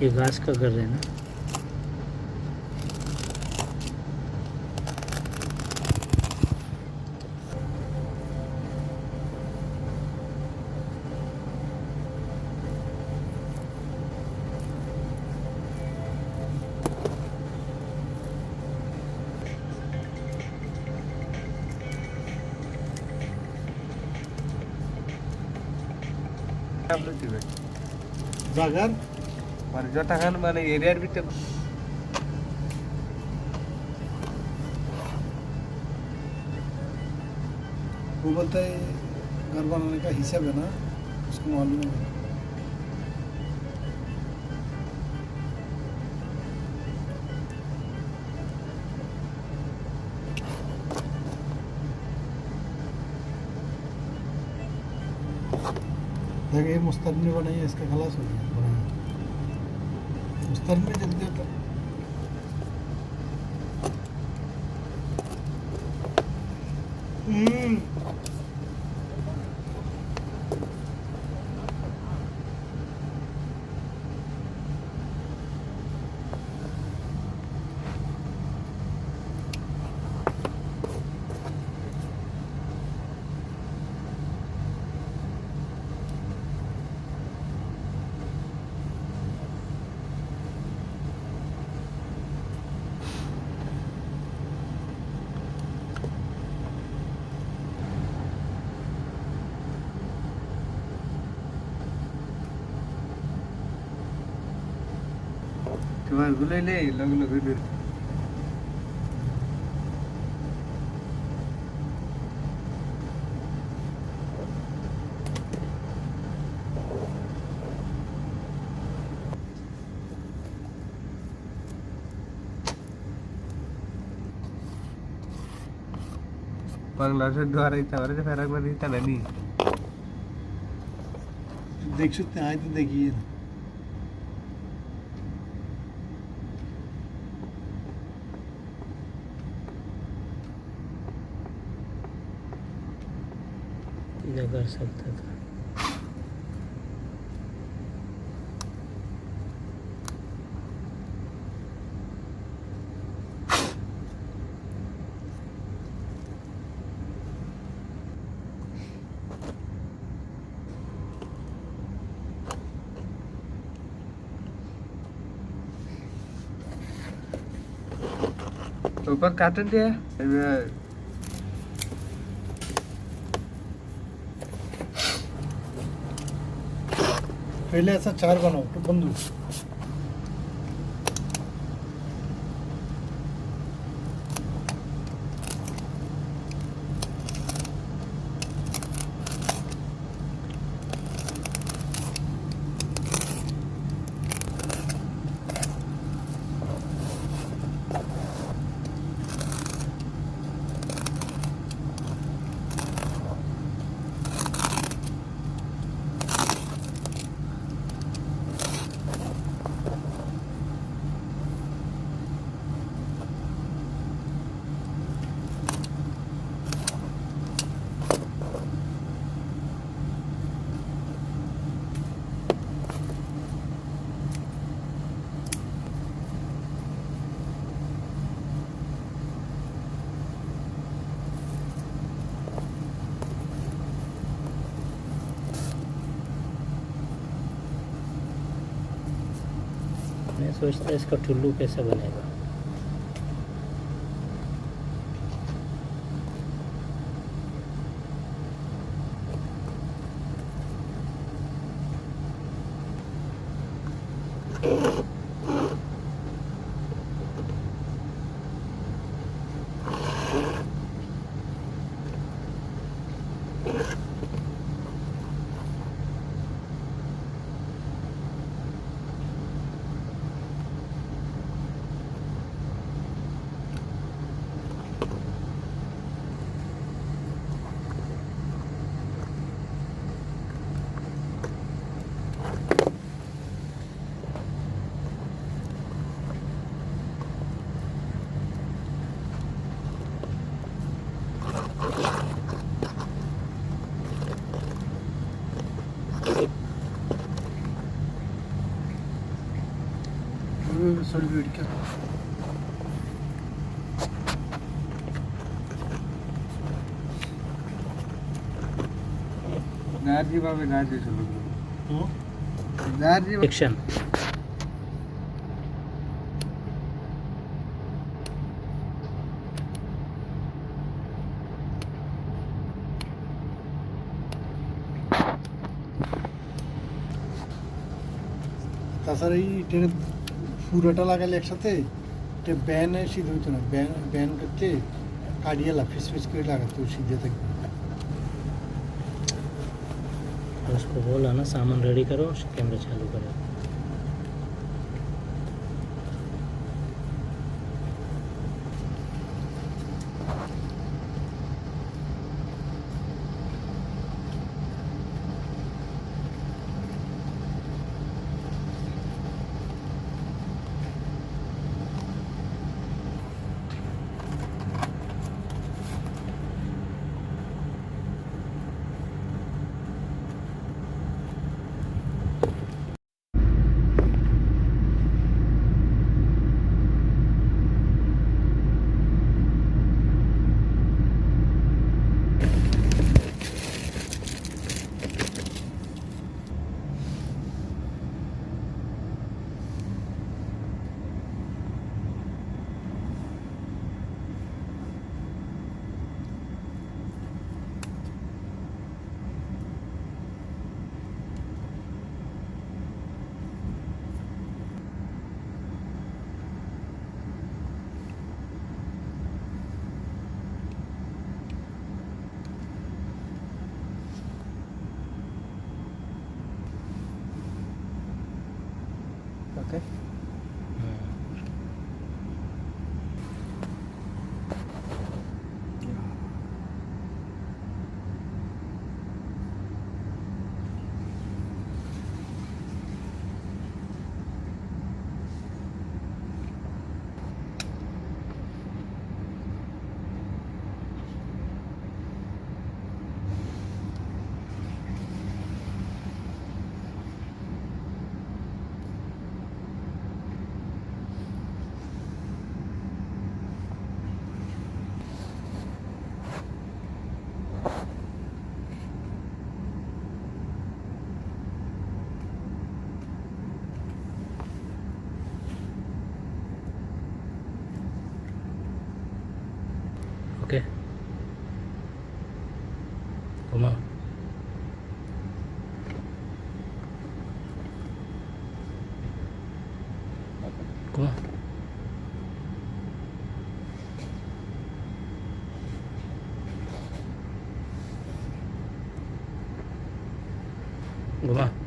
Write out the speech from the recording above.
یہ گھاس کا گھر ہے نا۔ زاگان۔ پر جو ٹکان مانے ایریا بیتے۔ وہ بولتا ہے گھر بنانے کا حساب ہے نا، اس کو معلوم ہے۔ دیکھ، یہ مستر نے بنائی ہے، اس کا خلاص ہو گیا بنانا۔ مستر میں جلدی ہوتا۔ ہوں۔ تمہار گلے لے، لوگ لوگ ادھر۔ بنگلہ سے دوارا ہی تھا، ورے تو پھر میں نہیں تھا، نہیں۔ دیکھ سکتے ہیں، آئے تو دیکھیے۔ نہ کر سکتا تھا۔ اوپر کاٹن دیا۔ پہلے ایسا چار بناؤ تو بندو۔ میں سوچتا اس کا ٹلو کیسے بنے گا۔ نار جی بابے، نار جی چلو۔ ہوں؟ نار جی۔ ایکشن۔ تاسر ای ٹین پورا ٹلا کا لیکشتے، تے بین ہے سیدھو تو نا، بین، بین کرتے، کاڑیا لا فس فس کر لگا تو سیدھے تک۔ اس کو بولا نا، سامان ریڈی کرو، کیمرہ چالو کرو۔ اوکے۔ اوکے۔ گھما۔ گھما۔ گھما۔